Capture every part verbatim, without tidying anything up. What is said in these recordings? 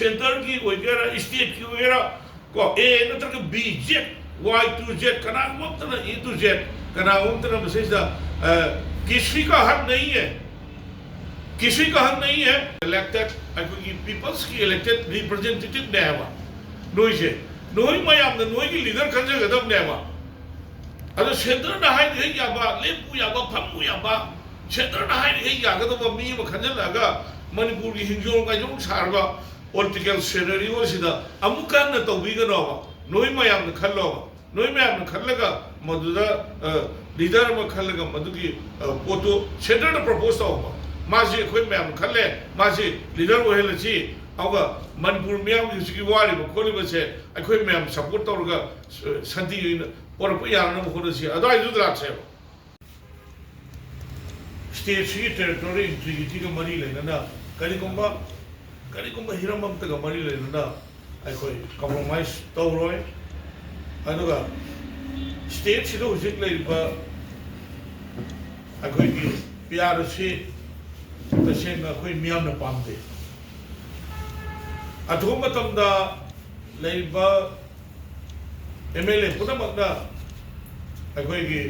ꯁꯦꯟꯇꯔꯒꯤ ꯑꯣꯏꯒꯦꯔꯥ, ꯁ꯭ꯇꯦꯠꯀꯤ ꯑꯣꯏꯒꯦꯔꯥ, ꯀꯣ, ꯑꯦ ꯅꯠꯇ꯭ꯔꯒ ꯕꯤ, ꯖꯦꯠ, ꯋꯥꯏ ꯇꯨ ꯖꯦꯠ, ꯀꯅꯥꯒꯨꯝꯕ ꯑꯃꯠꯇꯅ ꯏ ꯇꯨ ꯖꯦꯠ, ꯀꯅꯥꯒꯨꯝꯕ ꯑꯃꯠꯇꯅ ꯃꯁꯤꯗ, ꯑ, ꯀꯤꯁꯤ ꯀꯥ ꯍꯛ ꯅꯍꯤ ꯍꯦ, ꯀꯤꯁꯤ ꯀꯥ ꯍꯛ ꯅꯍꯤ ꯍꯦ꯫ ꯏꯂꯦꯛꯇꯦꯗ, ꯑꯩꯈꯣꯏꯒꯤ ꯄꯤꯄꯜꯁꯀꯤ ꯏꯂꯦꯛꯇꯦꯗ ꯔꯤꯄ꯭ꯔꯖꯦꯟꯇꯦꯇꯤꯚꯅꯦ ꯍꯥꯏꯕ ꯅꯣꯏꯁꯦ꯫ ꯅꯣꯏ ꯃꯌꯥꯝꯅ ꯅꯣꯏꯒꯤ ꯂꯤꯗꯔ ꯈꯟꯖꯒꯗꯕꯅꯦꯕ꯫ ꯑꯗꯣ ꯁꯦꯟꯇꯔꯅ ꯍꯥꯏꯔꯤꯈꯩ ꯌꯥꯕ, ꯂꯦꯞꯄꯨ ꯌꯥꯕ, ꯐꯝꯃꯨ ꯌꯥꯕ, ꯁꯦꯟꯇꯔꯅ ꯍꯥꯏꯔꯤꯈꯩ ꯌꯥꯒꯗꯕ ꯃꯤ ꯑꯃ ꯈꯟꯖꯜꯂꯛꯑꯒ ꯃꯅꯤꯄꯨꯔꯒꯤ ꯍꯤꯡꯖꯣꯡ ꯀꯥꯏꯖꯣꯡ ꯁꯥꯔꯒ ꯄꯣꯂꯤꯇꯤꯀꯦꯜ ꯁꯦꯅꯥꯔꯤꯑꯣꯁꯤꯗ ꯑꯃꯨꯛꯀ ꯍꯟꯅ ꯇꯧꯕꯤꯒꯅꯣꯕ꯫ ꯅꯣꯏ ꯃꯌꯥꯝꯅ ꯈꯜꯂꯣꯕ꯫ ꯅꯣꯏ ꯃꯌꯥꯝꯅ ꯈꯜꯂꯒ ꯃꯗꯨꯗ, ꯑ, ꯂꯤꯗꯔ ꯑꯃ ꯈꯜꯂꯒ ꯃꯗꯨꯒꯤ, ꯑ, ꯄꯣꯠꯇꯨ ꯁꯦꯟꯇꯔꯗ ꯄ꯭ꯔꯣꯄꯣꯁ ꯇꯧꯕ꯫ ꯃꯥꯁꯤ ꯑꯩꯈꯣꯏ ꯃꯌꯥꯝꯅ ꯈꯜꯂꯦ, ꯃꯥꯁꯤ ꯂꯤꯗꯔ ꯑꯣꯏꯍꯜꯂꯁꯤ, ꯑꯗꯨꯒ ꯃꯅꯤꯄꯨꯔ ꯃꯤꯌꯥꯝꯒꯤ ꯍꯧꯖꯤꯛꯀꯤ ꯋꯥꯔꯤꯕ ꯈꯣꯠꯂꯤꯕꯁꯦ ꯑꯩꯈꯣꯏ ꯃꯌꯥꯝ ꯁꯄꯣꯔꯠ ꯇꯧꯔꯒ, ꯑ, ꯁꯥꯟꯇꯤ ꯑꯣꯏꯅ ꯄꯣꯔꯛꯄ ꯌꯥꯅꯅꯕ ꯍꯣꯠꯅꯁꯤ꯫ ꯑꯗꯨꯋꯥꯏꯗꯨꯗ ꯂꯥꯛꯁꯦꯕ꯫ ꯁ꯭ꯇꯦꯠꯁꯤꯒꯤ ꯇꯦꯔꯤꯇꯣꯔꯤ ꯏꯟꯇꯤꯒ꯭ꯔꯤꯇꯤꯒ ꯃꯔꯤ ꯂꯩꯅꯅ ꯀꯔꯤꯒꯨꯝꯕ, ꯀꯔꯤꯒꯨꯝꯕ ꯍꯤꯔꯝ ꯑꯃꯠꯇꯒ ꯃꯔꯤ ꯂꯩꯅꯅ ꯑꯩꯈꯣꯏ ꯀꯝꯄ꯭ꯔꯣꯃꯥꯏꯁ ꯇꯧꯔꯣꯏ꯫ ꯑꯗꯨꯒ ꯁ꯭ꯇꯦꯠꯁꯤꯗ ꯍꯧꯖꯤꯛ ꯂꯩꯔꯤꯕ ꯑꯩꯈꯣꯏꯒꯤ ꯄꯤ ꯑꯥꯔ ꯑꯁꯤ ꯇꯁꯦꯡꯅ ꯑꯩꯈꯣꯏ ꯃꯤꯌꯥꯝꯅ ꯄꯥꯝꯗꯦ꯫ ꯑꯊꯨꯕ ꯃꯇꯝꯗ ꯂꯩꯔꯤꯕ ꯑꯦꯝ ꯑꯦꯜ ꯑꯦ ꯄꯨꯝꯅꯃꯛꯅ ꯑꯩꯈꯣꯏꯒꯤ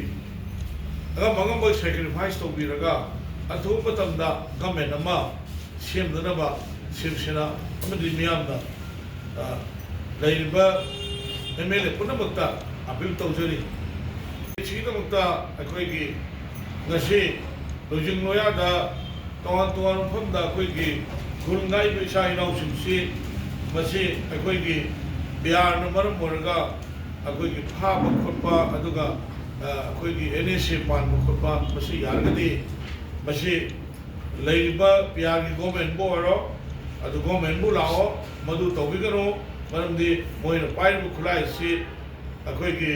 ꯑꯉꯝ ꯑꯉꯝꯕ ꯁꯦꯀ꯭ꯔꯤꯐꯥꯏꯁ ꯇꯧꯕꯤꯔꯒ ꯑꯊꯨꯕ ꯃꯇꯝꯗ ꯒꯃꯦꯟ ꯑꯃ ꯁꯦꯝꯅꯅꯕ ꯁꯤꯕ ꯁꯦꯅꯥ ꯑꯃꯗꯤ ꯃꯤꯌꯥꯝꯅ, ꯑ, ꯂꯩꯔꯤꯕ ꯑꯦꯝ ꯑꯦꯜ ꯑꯦ ꯄꯨꯝꯅꯃꯛꯇ ꯑꯄꯤꯜ ꯇꯧꯖꯔꯤ꯫ ꯁꯤꯒꯤꯗꯃꯛꯇ ꯑꯩꯈꯣꯏꯒꯤ ꯉꯁꯤ ꯂꯨꯏꯖꯤꯡ ꯂꯣꯌꯥꯗ ꯇꯣꯉꯥꯟ ꯇꯣꯉꯥꯟꯕ ꯃꯐꯝꯗ ꯑꯩꯈꯣꯏꯒꯤ ꯈꯨꯜ ꯉꯥꯛꯏꯕ ꯏꯆꯥ ꯏꯅꯥꯎꯁꯤꯡꯁꯤ ꯃꯁꯤ ꯑꯩꯈꯣꯏꯒꯤ ꯄꯤ ꯑꯥꯔꯅ ꯃꯔꯝ ꯑꯣꯏꯔꯒ ꯑꯩꯈꯣꯏꯒꯤ ꯐꯥꯕ ꯈꯣꯠꯄ ꯑꯗꯨꯒ, ꯑ, ꯑꯩꯈꯣꯏꯒꯤ ꯑꯦꯟ ꯑꯦꯁ ꯑꯦ ꯄꯥꯟꯕ ꯈꯣꯠꯄ ꯃꯁꯤ ꯌꯥꯔꯒꯗꯤ ꯃꯁꯤ ꯂꯩꯔꯤꯕ ꯄꯤ ꯑꯥꯔꯒꯤ ꯒꯣꯃꯦꯟꯕꯨ ꯑꯣꯏꯔꯣ, ꯑꯗꯨ ꯒꯣꯃꯦꯟꯕꯨ ꯂꯥꯛꯑꯣ, ꯃꯗꯨ ꯇꯧꯕꯤꯒꯅꯨ꯫ ꯃꯔꯝꯗꯤ ꯃꯣꯏꯅ ꯄꯥꯏꯔꯤꯕ ꯈꯨꯠꯂꯥꯏ ꯑꯁꯤ ꯑꯩꯈꯣꯏꯒꯤ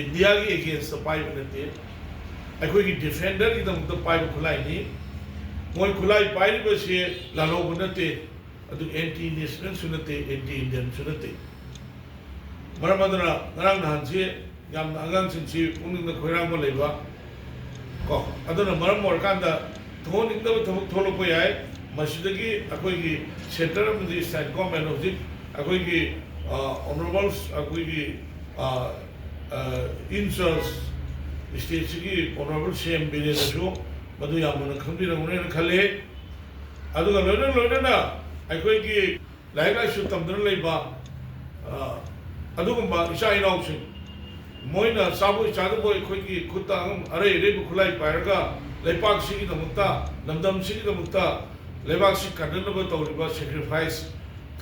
ꯏꯟꯗꯤꯌꯥꯒꯤ ꯑꯦꯒꯦꯟꯁꯇ ꯄꯥꯏꯕ ꯅꯠꯇꯦ, ꯑꯩꯈꯣꯏꯒꯤ ꯗꯤꯐꯦꯟꯗꯔꯒꯤꯗꯃꯛꯇ ꯄꯥꯏꯕ ꯈꯨꯠꯂꯥꯏꯅꯤ꯫ ꯃꯣꯏ ꯈꯨꯠꯂꯥꯏ ꯄꯥꯏꯔꯤꯕꯁꯤ ꯂꯥꯜꯍꯧꯕ ꯅꯠꯇꯦ, ꯑꯗꯨ ꯑꯦꯟꯇꯤ ꯅꯦꯁꯅꯦꯜꯁꯨ ꯅꯠꯇꯦ, ꯑꯦꯟꯇꯤ ꯏꯟꯗꯤꯌꯟꯁꯨ ꯅꯠꯇꯦ꯫ ꯃꯔꯝ ꯑꯗꯨꯅ ꯉꯔꯥꯡ ꯅꯍꯥꯟꯁꯤ ꯌꯥꯝꯅ ꯑꯉꯥꯡꯁꯤꯡꯁꯤ ꯄꯨꯛꯅꯤꯡꯗ ꯈꯣꯏꯔꯥꯡꯕ ꯂꯩꯕ ꯀꯣ, ꯑꯗꯨꯅ ꯃꯔꯝ ꯑꯣꯏꯔꯀꯥꯟꯗ ꯊꯣꯛꯍꯟꯅꯤꯡꯗꯕ ꯊꯕꯛ ꯊꯣꯛꯂꯛꯄ ꯌꯥꯏ꯫ ꯃꯁꯤꯗꯒꯤ ꯑꯩꯈꯣꯏꯒꯤ centre ꯑꯃꯗꯤ state government ꯍꯧꯖꯤꯛ ꯑꯩꯈꯣꯏꯒꯤ ꯑꯣꯅꯔꯦꯕꯜ ꯑꯩꯈꯣꯏꯒꯤ in charge stateꯁꯤꯒꯤ ꯑꯣꯅꯔꯦꯕꯜ ꯁꯤ ꯑꯦꯝ ꯕꯤꯔꯦꯟꯅꯁꯨ ꯃꯗꯨ ꯌꯥꯝ ꯃꯨꯟꯅ ꯈꯪꯕꯤꯔꯝꯒꯅꯦꯅ ꯈꯜꯂꯤ꯫ ꯑꯗꯨꯒ ꯂꯣꯏꯅ ꯂꯣꯏꯅꯅ ꯑꯩꯈꯣꯏꯒꯤ ꯂꯥꯏꯔꯤꯛ ꯂꯥꯏꯁꯨ ꯇꯝꯗꯨꯅ ꯂꯩꯕ ꯑꯗꯨꯒꯨꯝꯕ ꯏꯆꯥ ꯏꯅꯥꯎꯁꯤꯡ, ꯃꯣꯏꯅ ꯆꯥꯕꯣꯏ ꯆꯥꯗꯕꯣꯏ ꯑꯩꯈꯣꯏꯒꯤ ꯈꯨꯠꯇ ꯑꯉꯝ ꯑꯔꯩ ꯑꯔꯩꯕ ꯈꯨꯠꯂꯥꯏ ꯄꯥꯏꯔꯒ ꯂꯩꯄꯥꯛꯁꯤꯒꯤꯗꯃꯛꯇ, ꯂꯝꯗꯝꯁꯤꯒꯤꯗꯃꯛꯇ, ꯂꯩꯕꯥꯛꯁꯤ ꯀꯟꯅꯅꯕ ꯇꯧꯔꯤꯕ sacrifice,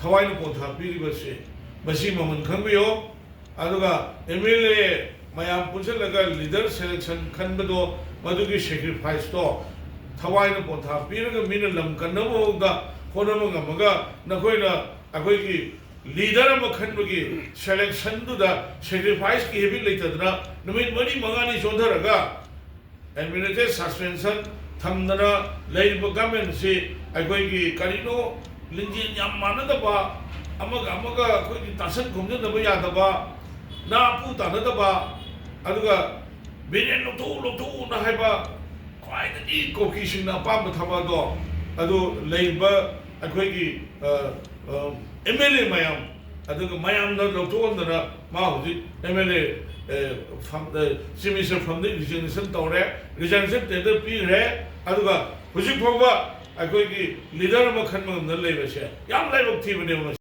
ꯊꯋꯥꯏꯅ ꯄꯣꯟꯊꯥ ꯄꯤꯔꯤꯕꯁꯦ, ꯃꯁꯤ ꯃꯃꯜ ꯈꯪꯕꯤꯌꯣ꯫ ꯑꯗꯨꯒ ꯑꯦꯝ ꯑꯦꯜ ꯑꯦ ꯃꯌꯥꯝ ꯄꯨꯟꯁꯤꯜꯂꯒ leader selection ꯈꯟꯕꯗꯣ, ꯃꯗꯨꯒꯤ sacrificeꯇꯣ ꯊꯋꯥꯏꯅ ꯄꯣꯟꯊꯥ ꯄꯤꯔꯒ ꯃꯤꯅ ꯂꯝ ꯀꯟꯅꯕ ꯃꯑꯣꯡꯗ ꯍꯣꯠꯅꯕ ꯉꯝꯃꯒ ꯅꯈꯣꯏꯅ ꯑꯩꯈꯣꯏꯒꯤ leader ꯑꯃ ꯈꯟꯕꯒꯤ selectionꯗꯨꯗ sacrificeꯀꯤ habit ꯂꯩꯇꯗꯅ ꯅꯨꯃꯤꯠ ꯃꯔꯤ ꯃꯉꯥꯅꯤ ꯆꯣꯟꯊꯔꯒ administrative suspension ꯊꯝꯗꯅ ꯂꯩꯔꯤꯕ governmentꯁꯤ ꯑꯩꯈꯣꯏꯒꯤ ꯀꯔꯤꯅꯣ ꯂꯤꯡꯖꯦꯜ ꯌꯥꯝ ꯃꯥꯟꯅꯗꯕ, ꯑꯃꯒ ꯑꯃꯒ ꯑꯩꯈꯣꯏꯒꯤ ꯇꯥꯁꯟ ꯈꯣꯝꯖꯤꯟꯅꯕ ꯌꯥꯗꯕ, ꯅꯥ ꯄꯨ ꯇꯥꯟꯅꯗꯕ, ꯑꯗꯨꯒ ꯕꯤꯔꯦꯟ ꯂꯧꯊꯣꯛꯎ ꯂꯧꯊꯣꯛꯎꯅ ꯍꯥꯏꯕ ꯈ꯭ꯋꯥꯏꯗꯒꯤ ꯀꯨꯀꯤꯁꯤꯡꯅ ꯑꯄꯥꯝꯕ ꯊꯕꯛ ꯑꯗꯣ, ꯑꯗꯨ ꯂꯩꯔꯤꯕ ꯑꯩꯈꯣꯏꯒꯤ ꯑꯦꯝ ꯑꯦꯜ ꯑꯦ ꯃꯌꯥꯝ, ꯑꯗꯨꯒ ꯃꯌꯥꯝꯅ ꯂꯧꯊꯣꯛꯍꯟꯗꯅ ꯃꯥ ꯍꯧꯖꯤꯛ M L A chief minister ꯐꯝꯗꯒꯤ resignation ꯇꯧꯔꯦ, resignation letter ꯄꯤꯈ꯭ꯔꯦ꯫ ꯑꯗꯨꯒ ꯍꯧꯖꯤꯛ ꯐꯥꯎꯕ ꯑꯩꯈꯣꯏꯒꯤ leader ꯑꯃ ꯈꯟꯕ ꯉꯝꯗꯅ ꯂꯩꯕꯁꯦ ꯌꯥꯝ ꯂꯥꯏꯕꯛ ꯊꯤꯕꯅꯦꯕ꯫